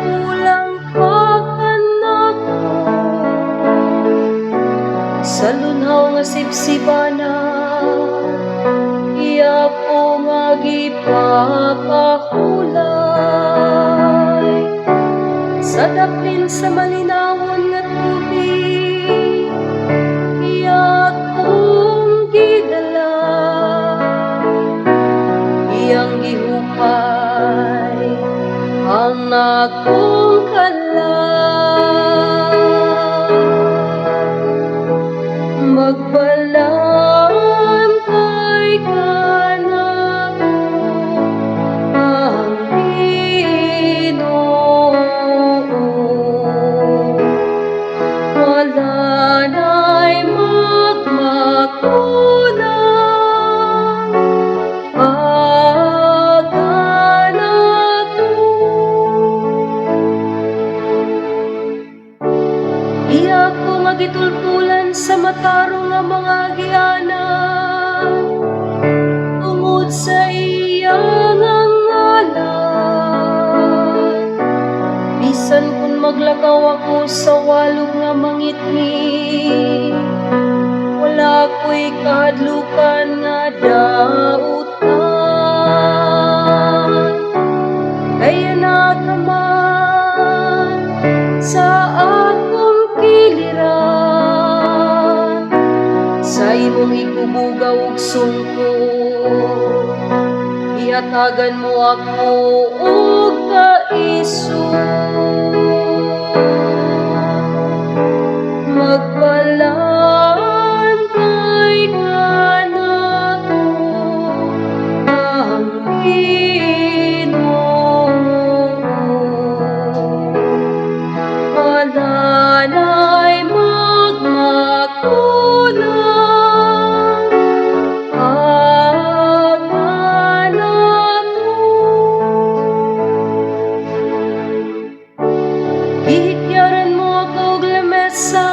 Nagpakulang ka kanako sa lunhaw nga sibsibana, iya ko nga gipapahulay. Sa daplin sa malinawon nga tubig, iya akong gidala. Iyang gihupay ang akong kalag. Magbalantay kanako ang Ginoo. Wala na'y magmakulang pa kanako. Iya ko nga gitultulan sa matarong nga mga agianan tungod sa iya nga ngalan. Bisan kung maglakaw ako sa walog nga mangitngit, wala ko'y kahadlukan nga dautan. Kay anaa ka man sa akong kiliran, sa imong ikubugaw ug sungkod, gihatagan mo ako og kaisog. Magbalantay kanako ang Ginoo. Wala na'y magmakulang pa kanako. Gihikyaran mo ako og lamesa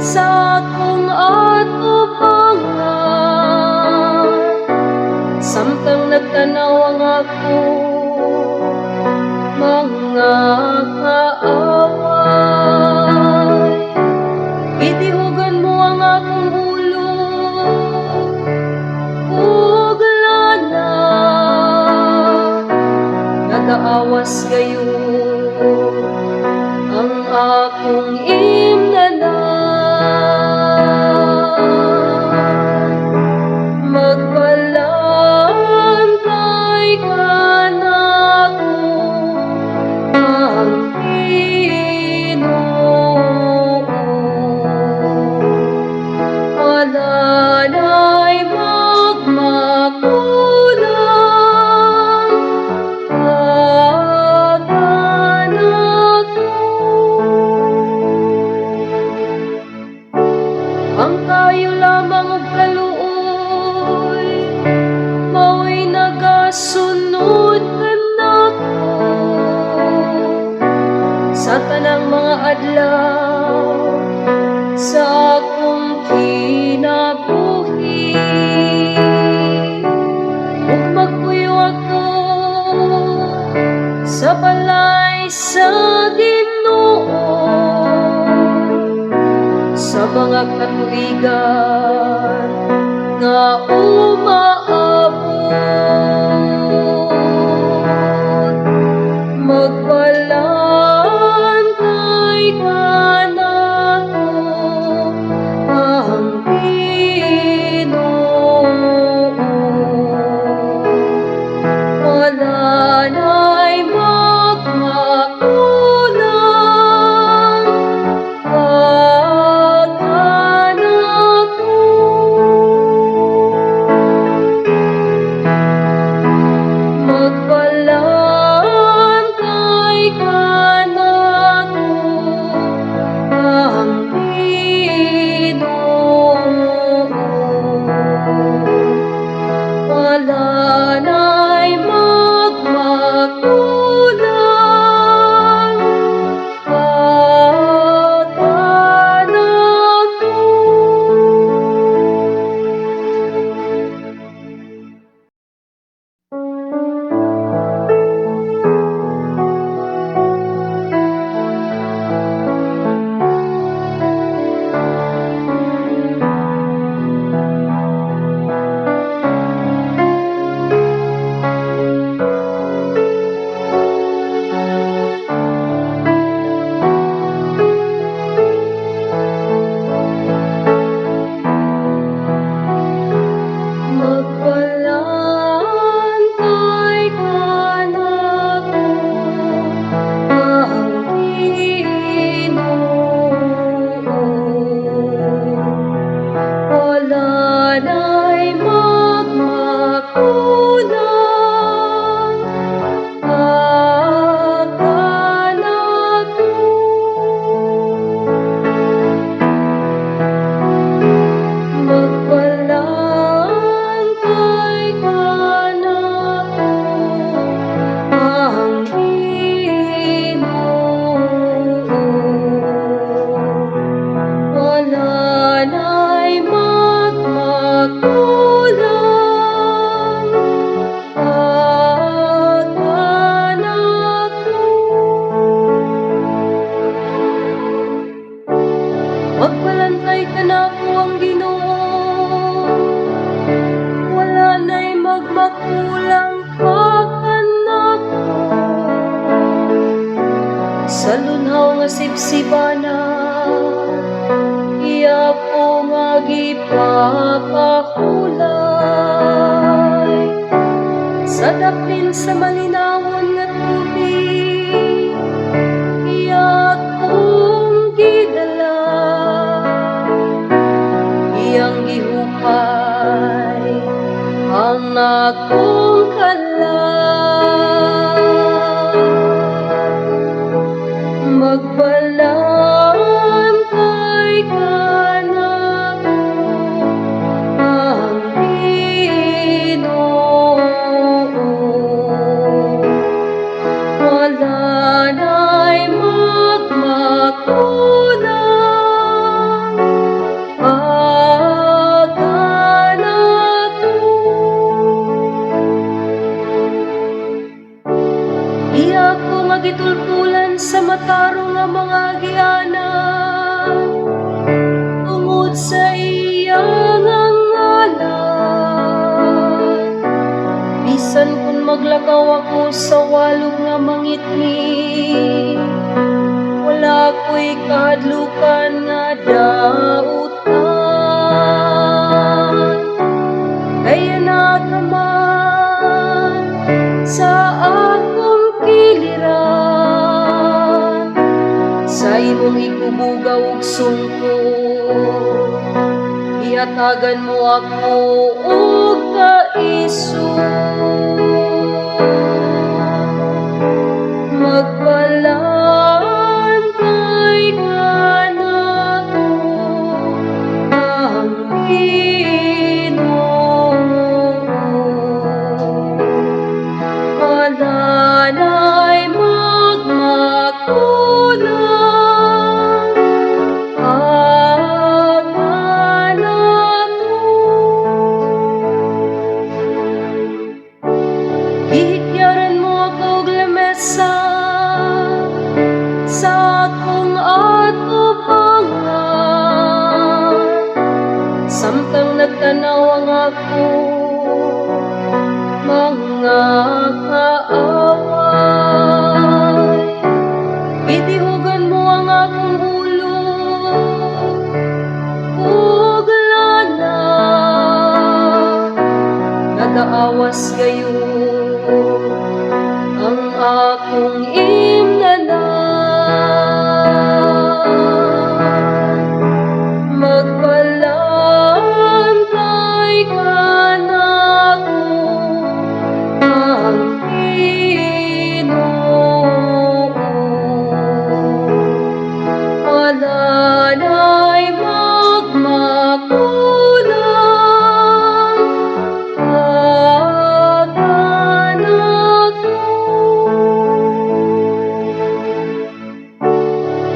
sa akong atubangan samtang nagtanaw ang akong mga kaaway. Gidihugan mo ang akong ulo ug lana. Nagaawas gayud ang akong imnanan. Magbalantay kanako ang Ginoo. Wala na'y magmakulang pa kanako. Ang kaayo lamang ug kaluoy mao'y nagasunod kanako sa tanang mga adlaw sa akong kinabuhi. Ug magpuyo ako sa balay sa Ginoo sa mga katuigan nga umaabot. Magbalantay kanako ang Ginoo. Wala na'y magmakulang pa kanako. Magbalantay Sa lunhaw nga sibsibana, iya ko nga gipapahulay. Sa daplin sa malinawon nga tubig, iya kong gidala. Iyang gihukay ang akong kalag. Magbalaan kay kanako ang Ginoo. Wala na'y magmakulang pa kanako. Iya ko nga gitultulan sa matarong nga mga agianan tungod sa iyang ngalan. Bisan kung maglakaw ako sa walog nga mangitngit, wala ko'y kahadlukan nga dautan. Kay anaa ka man sa akong kiliran, sa imong ikubugaw ug sungkod, gihatagan mo ako og kaisog. Magbalaan kay kanako ang Ginoo. Wala na'y magmakulang pa kanako. Gihikyaran mo ako og lamesa sa akong atubangan, samtang nagtanaw ang akong mga kaaway. Gidihugan mo ang akong ulo ug lana. Nagaawas gayud ang akong imnanan. Magbalaan kay kanako ang Ginoo. Wala na'y magmakulang pa kanako.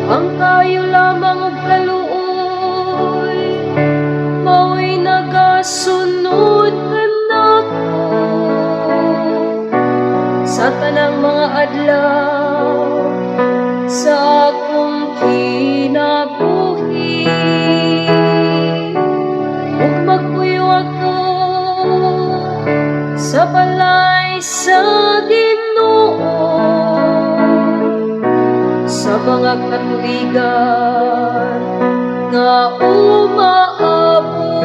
Ang kaayo lamang ug kaluoy mao'y nagasunod kanako sa tanang mga adlaw sa akong kinabuhi. Ug magpuyo ako sa balay sa Ginoo sa mga katuigan nga umaabot.